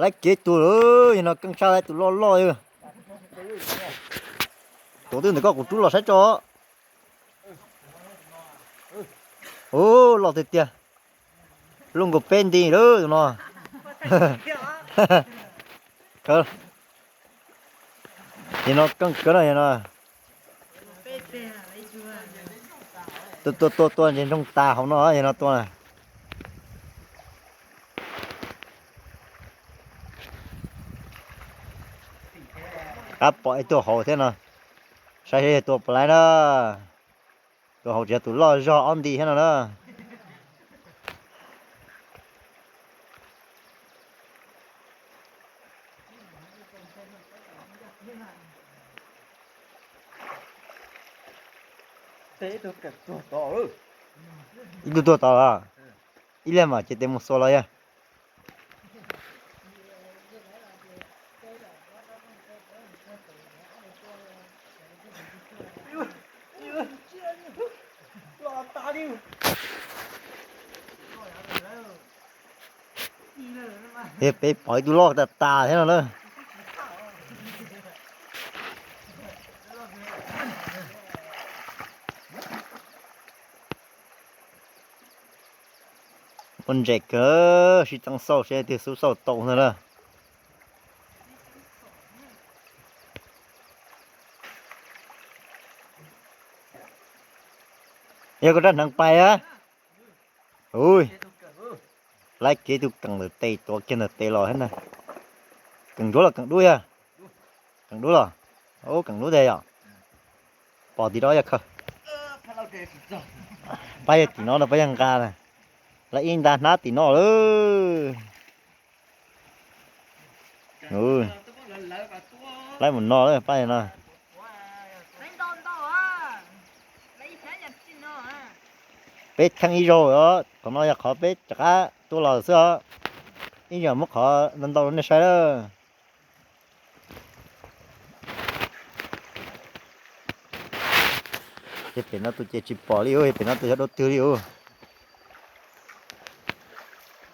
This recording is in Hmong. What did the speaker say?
Laib kev tuag lawm, yog no keej tshaj laib tus loj loj. Tuav twb ntawm koj kuv rub los saib tso. Ub, loj tiag tiag. Luj nkaus peb nti lawm tus no. Yog no keej kawg no yog no. Tua tua tua tua ntsej ntsoog tas hauv no yog no tua na. Qab pom ib tug hauv thiab no. Saib seb yog tua puas laib na. Tus hauv tsis yog tus loj zog ob nti thiab no na. Ib tug tuag tod los? Ib leeg mas ces tes mus xuas los yog. Peb pom ib tug loj tas tas thiab no na. Ua ntses kawg, sib txeeb xauj seb twg xub xauj tau ntag na. Yog koj rab hneev pais a. Ui, laib kev tus keem ntawm tes tuav kiag ntawm tes los thiab na. Keem ntsuav los keem dub yog? Keem dub los? Ub, keem dub tiag yom. Pom tim no yog khaws. Pab yog tim no no pab yog nqa na. Lawv ib nta hnab tim no lawm. Laib mus no lawm pab no. Peb theej ib zaug os, qhov no yog qhov peb rov qab tuaj los xwb os. Ib zaug muab qhov ntau ntau rau nej saib lawm. Yog pem no tus ces tsis pom li, yog pem no tus yog dua twg li.